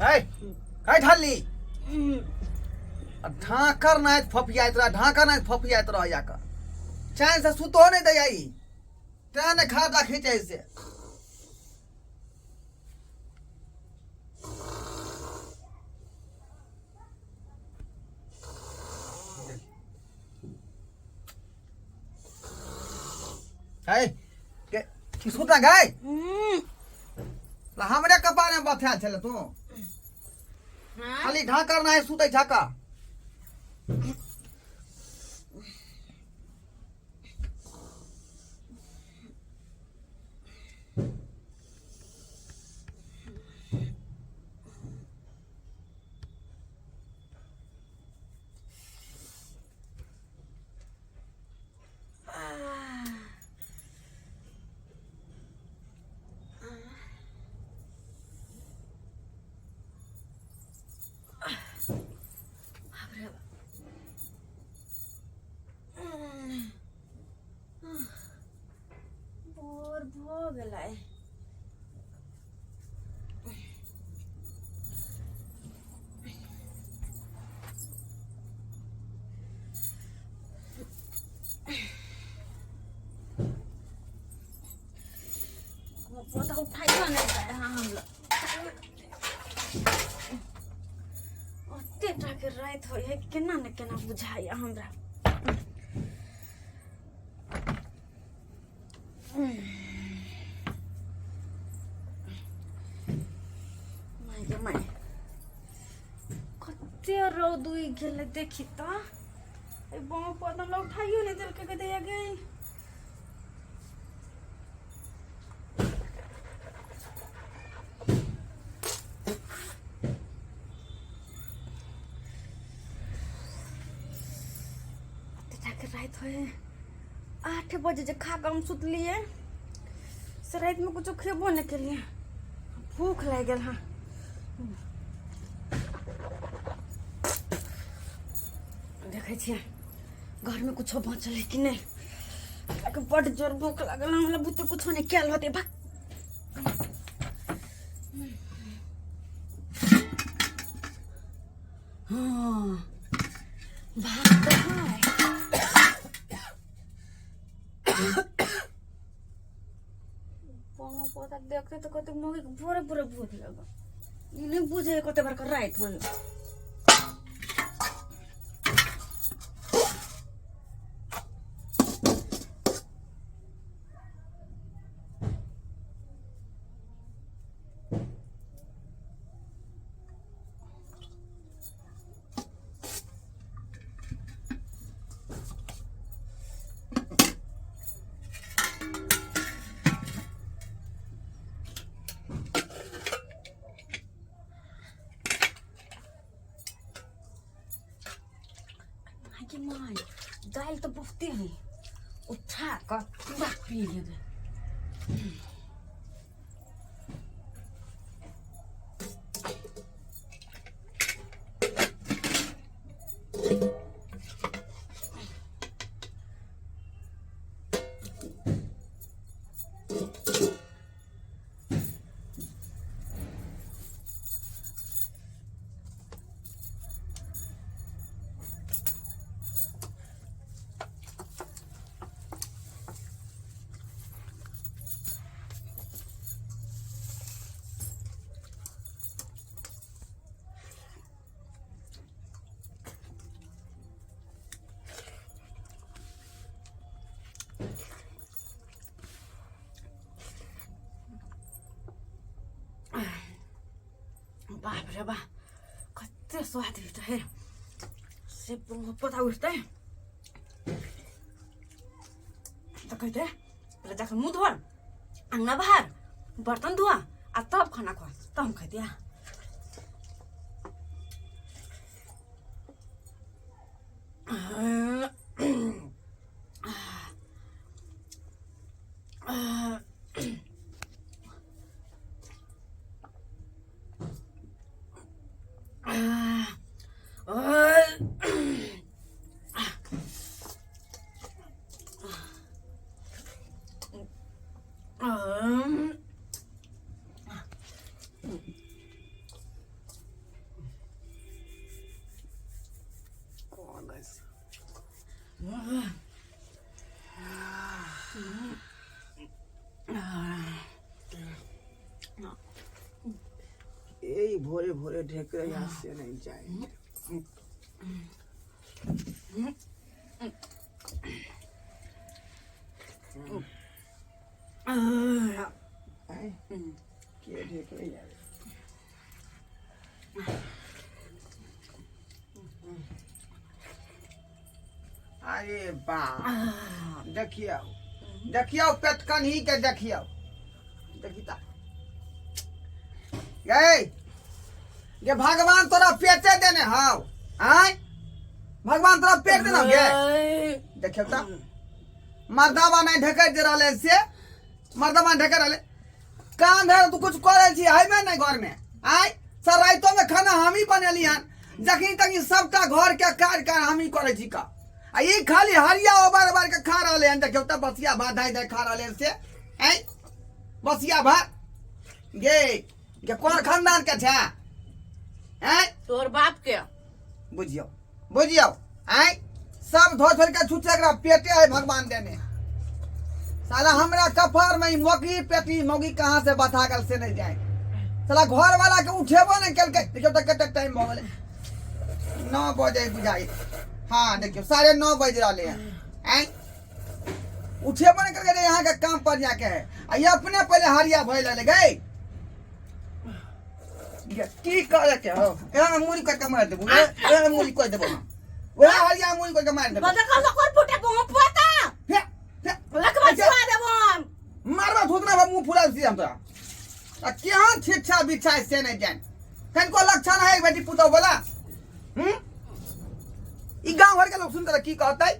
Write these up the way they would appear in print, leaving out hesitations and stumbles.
है है ढल्ली आ ढाकर नाइत फफियाइत रह ढाकर नाइत फफियाइत रह या का चैन से सुतो नहीं दैया ई तें ने खाता खींचे से है के सुत ना गए ला हमरे कपार में बथायल छले तू खाली ढाकर ना सुतै छका बोर भऽ गेलै। पौधा उठाइयो नहि जाइ हँ हम लोग। ओते टाके राति होइ है, केना ने केना बुझाइया हमरा। माय गे माय, कते रौद उगि गेलै देखी तऽ। एहि बाँव पर हमरा उठाइयो नहि देलकै के दैया गे। कते राति होइ 8 बजे जे खा कऽ हम सुतलियै से रातिमे कुछो खेबो नहि केलियै, भूख लागि गेल। हँ, देखै छियै घरमे कुछो बचल है कि नहि। बड्ड जोर भूख लागल हमरा, बुते कुछो नहि कयल होतै। भाग। हाँ, भात है। पौधा देखते तऽ कते मौगी के भोरे भोरे भूख लगल, ई नहि बुझे कते बड़का राति होय। माय माय, दालि तऽ बहुते है, उठा कऽ पूरा पी लेबै। बाप रे बा, कते स्वादिष्ट है से। पता उठतै तऽ कहते पहिले जाके मुँह धोअ, अङ्गना बाहर, बर्तन धोआ आ तब खाना खुआ, तब हम खैतिया। रहल से। ए भोरे भोरे ढेकरे यहाँ से नहीं जाए। आय, के ढेकरे यार? अरे बा, देखियौ देखियौ, पेटकन्ही के देखियौ। देखी ता गए गे, भगवान तोरा पेटे देने हौ। आय, भगवान तोरा पेट देने हौ गे? देखियौ ता, मर्दावा नहीं ढेकर दे रहले से, मर्दावा ढेकर रहले। काम भेल तू कुछ करै छी हैबे नहीं घर में। आय सर, राइतो में खाना हम ही बनेली हन, जखनी तखनी सबटा घर के काज कार हम ही करै छी का, आ ई खाली हरिया ओबार ओबार के खा रहले हन। देखियौ तऽ बसिया भात धाइ धाइ खा रहले हन से। आय बसिया भात गे गे, कोन खानदान के छै? आय तोहर बाप के। बुझियौ बुझियौ, आय सब धो छोड़ के छुछे एकरा पेटे है भगवान देने। साला हमरा कपार में ई मौगी पेटी मौगी कहाँ से बता गल से नहीं जाए। साला घर वाला के उठेबो नहीं केलकै। देखियौ तऽ कतेक टाइम भऽ गेलै, 9 बजे बुझाइ। हाँ, देखियौ, 9:30 बज रहले हैं। आय उठेबो नहीं केलकै जे यहाँ के काम पर जाके है, आ ई अपने पहले हरिया भय लेले गई। ये की करे के हो? एना मुड़ी कर के मार देबो, एना मुड़ी कर देबो हम। वएह हरिया मुड़ी कर के मार देबो। बता कल कर फुटे को पता फे फे लकवा छुआ देबो हम। मारबा थोतना बा, मुंह फुला सी हम तोरा। आ केहन छिच्छा बिछा से नहीं जान, कनको लक्षण है बेटी पुतोह बोला। ई गांव घर के लोग सुनकर की कहतै?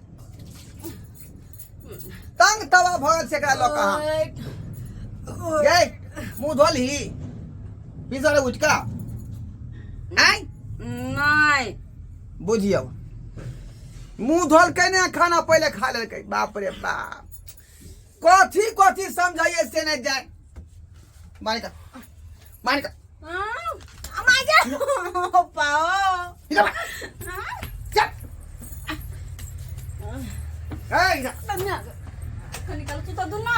तंग तवा भऽ गेल छै एकरा लऽ कऽ। अहाँ गे मुंह धोलही पिसर उठि कऽ आँय? नहि। बुझियौ, मुंह धोलकै ने, खाना पहिले खा लेलकै। बाप रे बाप, कथी कथी समझाइए से नहीं जाए। मानिका मानिका। पाओ। इधर आ, चल। ए, इधर। निकाल तू तो दुना।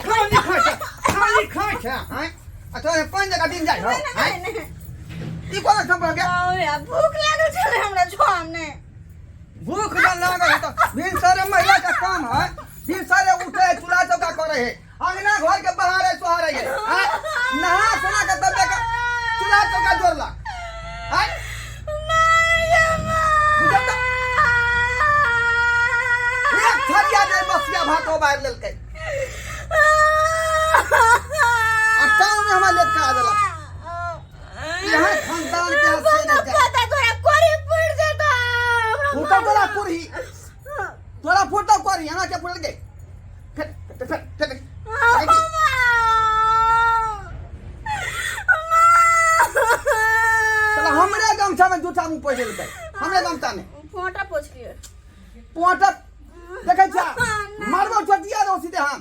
खाली खाइ छै, खाली खाइ छै। आँय, आ तोरा कोन जगह दिन जाइ हौ? आँय, ई कोना सम्भव गया? भूख लागल छलै हमरा छुआम ने। भूख न लागल है तो भिनसरे महिला का काम है, भिनसरे उठे है, चूल्हा चौका करे है, अंगना घर के बहारे सोहारे है। आँय, नहा सोना के तब जाके चूल्हा चौका जोड़ला। आँय, बुझल तऽ? एक थरिया जे बसिया भात उबारि लेलकै आ टाउन में हमरा लेट करा देलक। यहाँ खानदान के हंसे नहीं जाए। पता तोरा कोरी पड़ जेता हमरा। फूटो तोरा कुरही, तोरा फूटो कुरही। हमरा के फूटल गे? फेर फेर फेर फेर। साला हमरे गमछा में जूठा मुंह पोछि लेलकै, हमरे गमछा में। फोटा पोछ लियो। पोटक देखै छा, मारबो छोटिया दो सीधे हम।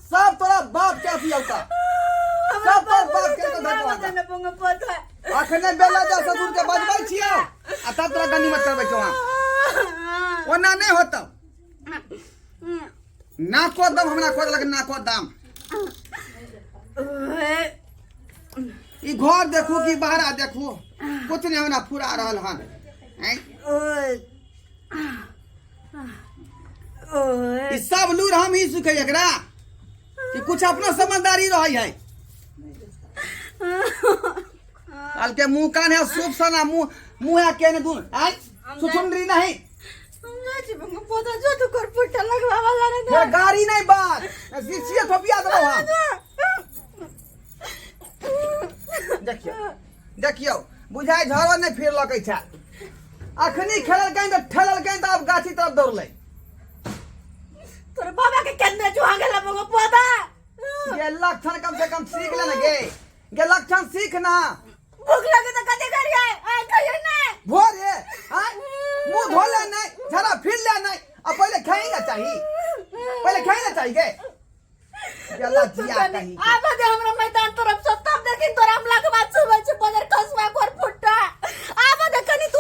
सब तोरा बाप के अथी औता, सब तोरा बाप के तो धरवा। अखने बेला जा ससुर के बजबै छियौ आ तब तोरा गनीमत करबै छौ हम। ओना नहि होतौ। नाको दम हमरा खोज लग, नाको दम। ई घर देखू कि बहरा देखू, कुछ नहीं हमरा फुरा रहल हन। आँय? ई सब लूर हम ही सीखे एकरा कि कुछ अपनो समझदारी रहै है। काल के मुंह कान है सूप सना मुंह मुंह है केने दून। आय सुसुंदरी नहीं। ये गाड़ी नहीं बात सीसीए थोपिया देलौ हम। देखियौ देखियौ, बुझाइ झरो नहि फिर लकै छै। अखनी खेललकै तऽ ठेललकै तऽ आब गाछी तरफ दौड़लै। तोर बाबा के केने जुआ गेला बगो पौधा। ये लक्षण कम से कम सीख ले ना गे गे, लक्षण सीख ना। भूख लगे तो कथी करिए? आय कहिए ना। भोरे आय मुंह धो ले नहीं, जरा फिर ले नहीं, अब पहले खाई ना चाहिए, पहले खाई ना चाहिए गे। ये लज्जिया कहीं के। आबा दे हमरा मैदान तरफ से, तब देखिन तोरा हम लगवा छुबै छै बजर खसवा कर फुट्टा। आबा दे कनी तू।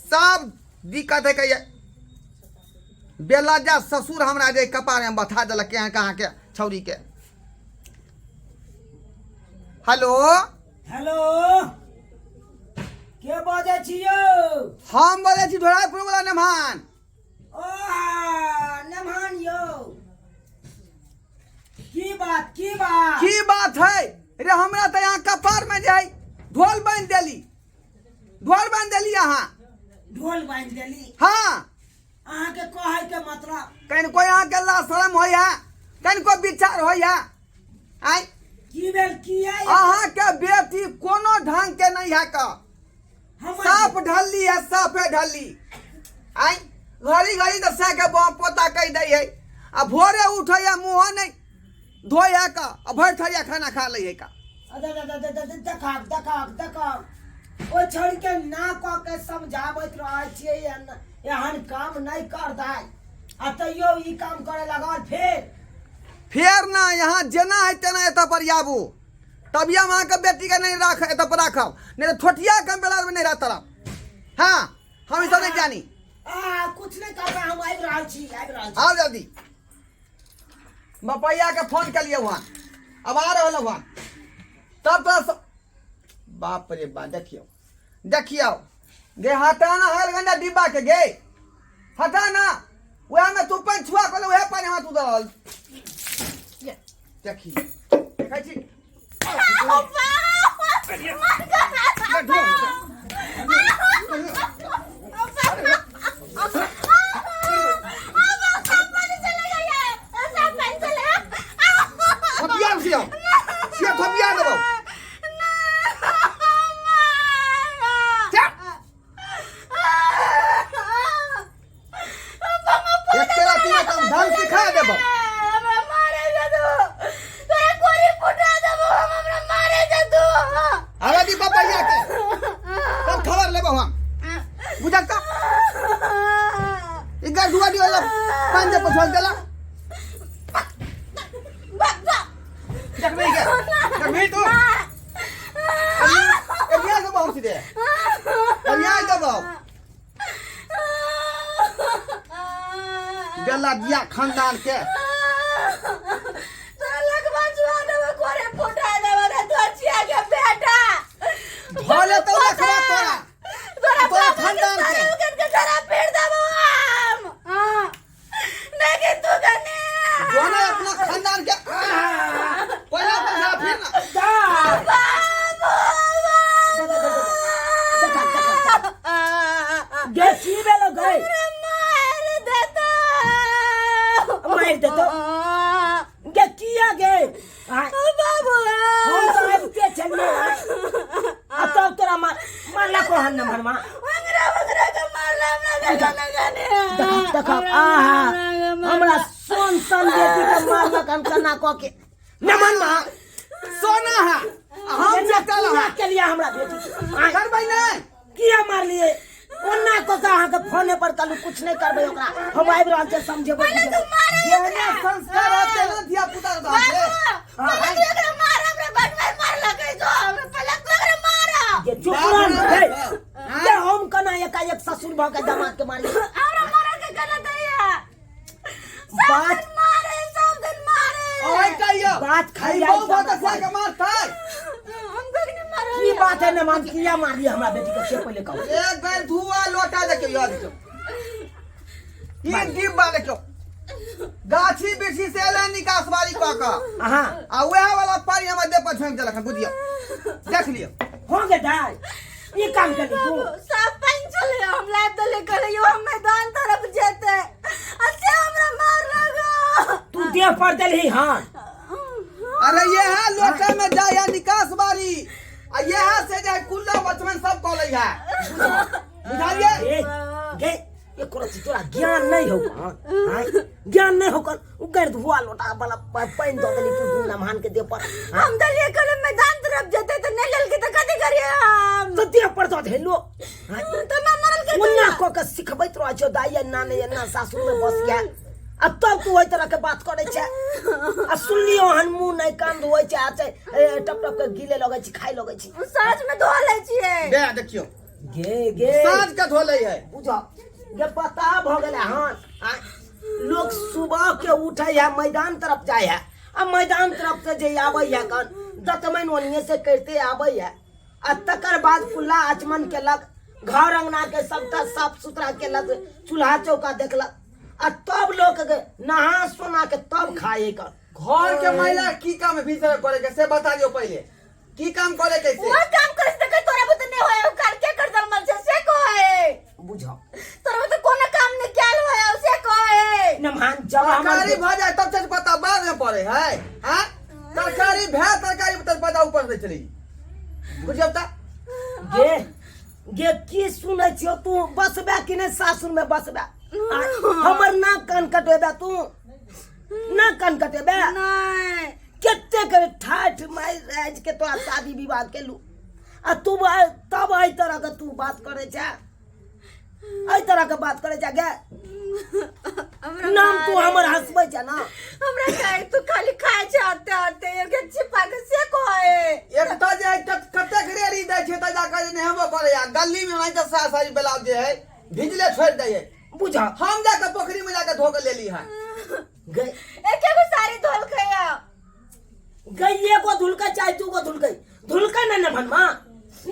सब दिक्कत है कहिए बेलज्जा ससुर हमरा जे कपार में बथा देलक केहन कहाँ के छौरी के। हेलो। हेलो, के बजै छी यौ? हम बजै छी ढोरापुर वाला नेमान। ओ नेमान यौ, की बात, की बात? की बात है रे? हमरा तऽ यहाँ कपार में जे है ढोल बांधि देली, ढोल बांधि देली अहाँ। ढोल बांधि देली? हाँ। अहाँके कहै के मतलब? कनिको अहाँके ला शरम होइ है, कनिको विचार होइ है? आय की भेल, की है? अहाँके बेटी कोनो ढंग के नहीं है का। हमर साफ ढल्ली है, साफे ढल्ली। आय घड़ी घड़ी तऽ सै के बाप पोता कहि दै है आ भोरे उठै है, मुँह नहीं धोइ है का आ भरि थरिया खाना खा लै है का। देखक देखक देखक, ओहि छौड़ी के ना कऽ के समझाबैत रहै छियै, एहन काम नहि कर दाइ, आ तैयो ई काम करे लगल फेर। फेर ना, यहाँ जेना है तेना एतऽ पर आबू, तभी हम अहाँके बेटीके नहीं राख एतऽ पर राखब, नहीं तऽ ठोठिया के बेला में नहीं रह तरफ। हाँ, हम ई सब नहीं जानी। आ कुछ नहीं करबै, हम आबि रहल छी, आबि रहल छी। आओ जल्दी। बपैया के फोन के लिए वहाँ अब आ रहल वहाँ तब तो बाप रे बा। देखियो देखियो गे, हटा ना हर गंदा डिब्बा के गे, हटा ना। वह में तू पानि छुआ कर, वह पानि हमरा तू दल। देखी देखै छी। थपिया छियो छियो, थपिया देबो। एक राति में हम ढंग सिखा देबो। हमरा मारे दे दो, तोरा गोली फुटा देबो हम, हमरा मारे दे दो। अरे दी बपैया के तब खबर लेबो हम, बुझल? त ई गडुआ वाला पान दे पछल देला। देखबे के देखबे तू? एलिया देबो हम सीधे, एलिया देबो। बेला दिया खानदान के। तोरा लगवा जुआ देबो, कोरे फुटा देबो रे तोर चिया के बेटा। भले तो रखबा तोरा। तोरा तोरा बाप के खानदान के। सारे उगन के तोरा पीट देबो हम। हाँ। लेकिन तू कने जो ना अपना खानदान के पहला बंधा फिर ना। गे, की भेलो गई? मार देता। मारि देतौ? गे, किया गे? आय, बाबू, हम तऽ आबिते छलियै आय। आ तब तोरा मार मारला को हन भरमा? हमरा हमरा के मारला, हमरा के ना जाने। देख देख, आहा, हमरा सोन सन बेटी के मारलक हन कना कऽ के नमन मा। सोना है हम चटल पूरा है के लिए हमरा बेटी के। आय, करबै नहीं। किया मारलिए ओना कऽ के? अहाँके फोने पर कहलू कुछ नहि करबै ओकरा, हम आबि रहल छियै समझेबै। पहिले तू मारे। जेहने संस्कार है तेहने धिया पुता के बाबू, दहके। पहिले तू एकरा मार, हमरा बड मार लगै जो हमरा, पहिले तू एकरा मार। ये चुप रह रे। ये हम कना एकाएक ससुर भऽ के दामाद के मारी? हमरा मारे के गलत है। बात सब दिन मारे, सब दिन मारे। ओए कहियो बात खाई ई आई बहु बहुत sama। अच्छा के मारतै। हम कखनी मारल? की बात है नमान, किया मारली हमरा बेटी के से पहिले कहू। एक बेर धुआ लोटा देखियो, याद देखियो, ई डिब्बा देखियो, गाछी बिरछी से एलै निकास बारी कऽ कऽ अहाँ आ वएह वाला पानि हमर देह पर झोंकि देलक हन, बुझियौ, देख लियौ। हो गे दाइ, ई काम केली तू? सब पानि चले, हम लाइब देले, कहले यो हम मैदान तरफ जेते आ से हमरा मार लगा। तू देह पर देलही? हाँ। अरे ये है लोटा में जाय है निकास बारी आ ये है से जाय कुल्ला बचपन सब कऽ लै है, बुझलियै? ए गे, एको रत्ती तोरा ज्ञान नहीं हो कन? आँय? ज्ञान नहीं हो कन? उगर धुआ लोटा वाला पानि दऽ देली तू नमहान के देह पर, आँय? हम दलिए, कहले मैदान तरफ जेते त नहीं लेलके त कथी करिए हम? तो देह पर दऽ देलो, आँय? त मैं मरल के? ओना कऽ के सिखबैत रहै छौ दाइ एना नहि एना, सासुर में बस गया आ तब तू ओहि तरह के बात करै छै। आ सुनलियो हन मुँह नहि कान धोइ छै आ छै, ए, टप टप के गिले लगै छी, खाइ लगै छी। साँझ में धो लै छियै। दे देखियौ। गे गे साँझ के धो लै है बुझ गे पता भऽ गेलै हन आ, लोक सुबह के उठै है मैदान तरफ जाइ है आ मैदान तरफ से जे आबै है कन दतमैन ओनिये से करिते आबै है आ तकर बाद कुल्ला आचमन केलक घर अंगना के सबटा साफ सुथरा केलक चूल्हा चौका देखलक आ तब लोक के नहा सोना के तब खाए कर घर के महिला की काम है भीतर करे के से बता दियो पहले की काम करे के से वो काम करे से कह तोरा बुते नहीं होय काल के कर दल छै से कहे बुझ तोरा बुते कोनो काम नहीं कैल होय से कहे नमहान जब हमर तरकारी भऽ जाए तब तेजपत्ता बाद में पड़े है हाँ तरकारी भए तरकारी तेजपत्ता ऊपर से चली बुझियौ तऽ गे गे की सुनै छियो तू बसबे कि नहि सासुर में बसबे आ, हमर नाक कान कटेबे तू नाक कान कटेबे नहीं कते के ठाठ मारि राजि के तोरा शादी विवाह केलू आ तू तब एहि तरह के तू बात करे छे एहि तरह के बात करे छे गे हमरा नाम तू मारे। हमर हंसबै छे ना हमरा खाए तू खाली खाए छे आते आते एक छिपा के से कहे एक तऽ जे है कतेक रेड़ी दै छै तऽ जाकऽ जे नहेबो करे आ गली में ओनाहिते सारा सारी ब्लाउज जे है भिजले छोड़ि दै है बुझ हम जाकऽ पोखरी में जाकऽ धो के लेली है गई एक एगो साड़ी धोल खया गई एगो धुलकै चाहे दू गो धुलकै धुलकै ने नमनमा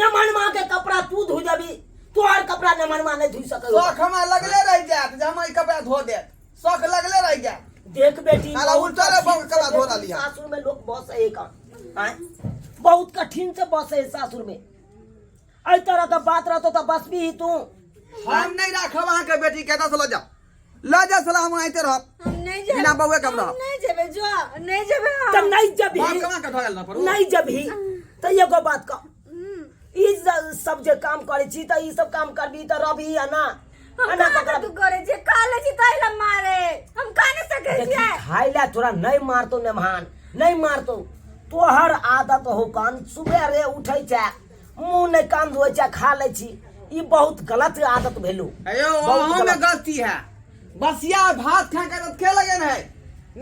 नमनमा के कपड़ा तू धो देबी तोहर कपड़ा नमनमा नहीं धुइ सकै शौख हमरा लगले रहि जायत जे हमर ई कपड़ा धो देत शौख लगले रहि जायत देख बेटी साला बहुत उल्टा रे कठिन बहुत कपड़ा से धो रहली हन। सासुर में लोग बसे है का आँय? बहुत कठिन से बसे है सासुर में एहि तरह के बात रहतो तो बसबी ही तू हम नहीं राखब अहाँके बेटी के एतऽ से लऽ जाउ लऽ जाउ साला हम आइते रहब हम नहीं जेबे बिना बउए के हम हम रहब नहीं जेबे जो नहीं जेबे हम तब नहीं जबही बाप कमा के धरल ना पड़ू नहीं जबही तो एगो बात कह ई सब जे काम करे छी त ई सब काम करबी त रहबी या ना हम एना कहाँ ककरा तू करे छे खा ले छी ताहि ला मारे हम खा नहीं सके देखी छियै खाय ला तोरा नहीं मारतो नेमहान नहीं मारतो तोहर आदत हो कान सुबह रे उठै छै मुंह नहीं कान धोइ छै खा लै छी ई बहुत गलत आदत भेलो अयो बहुत अहूँ में गलत। गलती है बसिया भात खा के के लगे है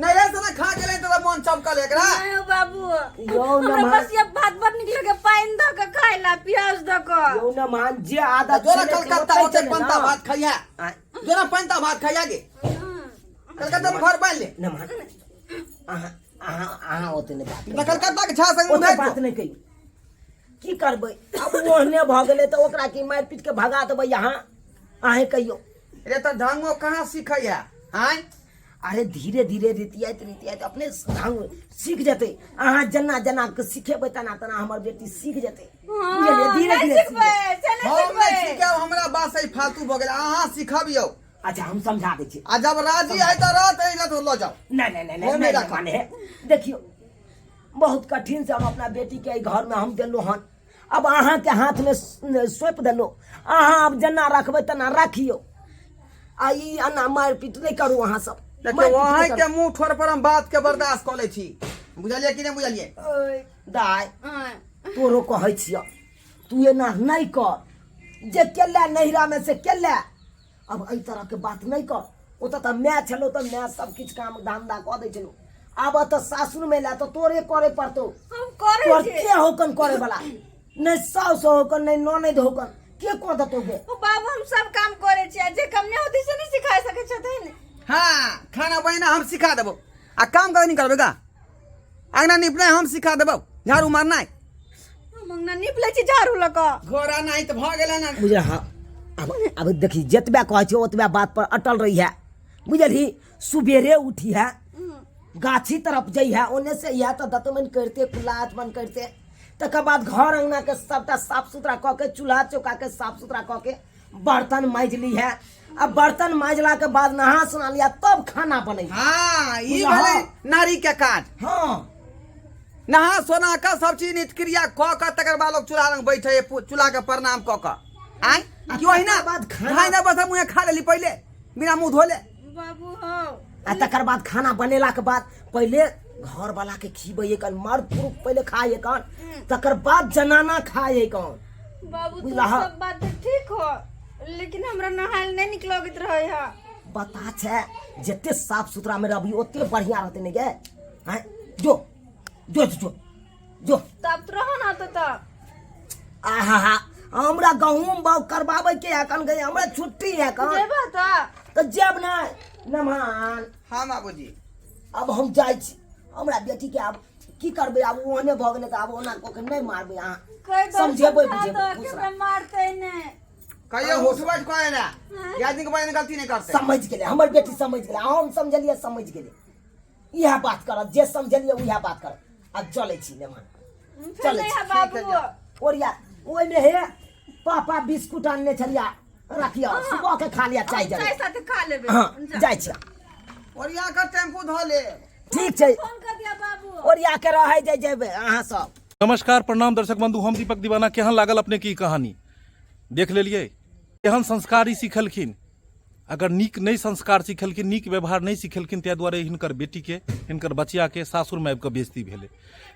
नहीं से ना खा के तो मन चमकल एकरा नहीं बाबू यौ हमरा नमः। बस ये भात बड़ नीक लगे पानि धऽ के खाय ला प्याज धऽ के यौ नेमहान जे आदत जोरा छलै से कलकत्ता ओतै होते छलै पंता ना। भात खाइया आँय, जोरा पंता भात खाइया गे कलकत्ता में घर बांध ले नेमहान अहाँ अहाँ अहाँ ओते नहि बात तऽ कलकत्ता के छा संग ओते उधर बात नहि कहियौ की करबै आब ओहने भऽ गेलै तऽ ओकरा की मारि पीट के भगा देबै अहाँ अहें कहियौ रे तऽ ढंगो कहाँ सीखैया आँय अरे धीरे धीरे रितियाइत रितियाइत अपने ढंग सीख जेतै अहाँ जेना जेना के सिखेबै तेना तेना हमर बेटी सीख जेतै बुझलियै धीरे नहि धीरे सीख सिखबै जेतै। से नहि हम नहि सिखबै सीखब हमरा बात सही फालतू भऽ गेल अहाँ सिखबियौ अच्छा हम समझा दै छी आ जब राजी है तऽ रहत नहीं तऽ लऽ जाउ नहीं नहीं नहीं हम नहीं नहीं नहीं राखब। माने है देखियो बहुत कठिन से हम अपना बेटी के घर में हम देलो हन अब अहाँ के हाथ में सौंप देलो अहाँ अब जेना रखबै तेना राखियो आ ई एना मारि पीट नहि करू अहाँ सब देखियौ मारि पीट नहि अहाँके मुँह ठोर पर हम बात के बर्दाश्त कऽ लै छी बुझलियै कि नहि बुझलियै ओय, करू। दाय आँय। तोरो कहै छियह तू एना नहि कर जे केले नैहरा में से केले अब एहि तरहके बात नहि कर ओतऽ तऽ माय छलौ तऽ माय सब किछु काम धन्धा कऽ दै छलौ आब तऽ सासुरमे ला तऽ तोरे करे पड़तौ हम करै तोहर छी के होकन करे वाला नहि साउस होकन नहि ननैद होकन के कऽ देतौ गे ओ बाबू हम सब काम करै छी आ जे काम नहि होतै से नहि सिखा सकै छथिन हाँ खाना बनेना हम सिखा देबो आ काम कभी नहीं करबे का अंगना निपनाइ हम सिखा देबो झाड़ू मारनाइ हम अंगना नीप लै छी झाड़ू लऽ कऽ घोड़ा नहीं तऽ भऽ गेलै ने बुझल हँ आब आब देखी जतबे कहै छियौ ओतबे बात पर अटल रही है बुझलही सुबेरे उठी है गाछी तरफ जइहे ओने से अइहे तऽ दतमनि करिते कुल्ला आचमन करिते तकर बाद घर अङ्गनाके सबटा साफ सुथरा कऽ के चूल्हा चौकाके साफ सुथरा कऽ के बर्तन माजि लीहे आ बर्तन माजलाके बाद नहा सोना लिहा तब खाना बनै हाँ ई बुझलह? भेलै नारी के काज हँ नहा सोना कऽ सब चीज नित्य क्रिया कऽ कऽ तकर बाद लोग चूल्हा लग बैठे है, चूल्हा के प्रणाम कऽ कऽ आँय आ कि ओहिना तकर बाद खाना- खाना बस मुँहे खा लेली पहिले बिना मुँह धोले बाबू हो आ तकर बाद खाना बनेलाके बाद पहिले घरवाला के खिबै कन मर्द पुरुष पहिले खाय कन तकर बाद जनाना खाय कन बाबू तू बुझलह? सब बात तऽ ठीक हो लेकिन हमरा नहायल नहि नीक लगैत रहै है बता छै जते साफ सुथरा में रहबी ओते बढ़िया रहते ने गे आँय जो जो जो जो तब तो रहो ना तो तब आहा हा हमरा गहूम बाग करबाबै के एखन गई हमरा छुट्टी है कन जेबो तऽ तऽ जेब नहि नमहान हाँ बाबूजी अब हम जाइ छी हमरा बेटी के आब की करबै आब ओहने भऽ गेलै तऽ आब ओना कऽ के नहि मारबै अहाँ कहि दो समझेबै समझा बुझेबै दो खुश कि रह। हमरा मारतै नहि कहियो उठबै कहे ना या दिन के बाद गलती नहीं करते समझ गेलै हमर बेटी समझ गेलै हम समझलियै समझ गेलै इएह बात करब जे समझलियै उएह बात करब आब चलै छी मेहमान फेर चलै नहि छी है बाबू ओरिया ओहिमे हे पापा बिस्कुट आनने छलियै रखियो सुबह के खा लिया चाय हम जरे चाय साथे खा लेबै हाँ जा। जाइ छी ओरिया कर टेम्पू धो ले ठीक छै फोन कर दिया बाबू ओरिया के रहै जाइ जेबै अहाँ सब नमस्कार प्रणाम दर्शक बंधु हम दीपक दीवाना केहन लागल अपने की कहानी देख लेलियै केहन संस्कारी सिखलखिन अगर नीक नहि संस्कार सिखेलखिन नीक व्यवहार नहि सिखेलखिन ताहि दुआरे हिनकर बेटीके हिनकर बचियाके सासुरमे आबि कऽ बेइज्जती भेलै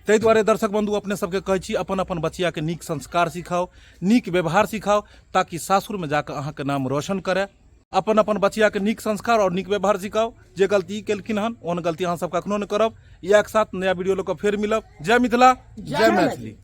ताहि दुआरे दर्शक बंधु अपने सबके कहै छी अपन अपन बचियाके नीक संस्कार सिखाउ नीक व्यवहार सिखाउ ताकि सासुरमे जाकऽ अहाँके नाम रोशन करए अपन अपन बचियाके नीक संस्कार आओर नीक व्यवहार सिखाउ जे गलती ई केलखिन हन ओहन गलती अहाँ सब कखनो नहि करब इएहके साथ नया वीडियो लऽ कऽ फेर मिलब जय मिथिला जय मैथिली।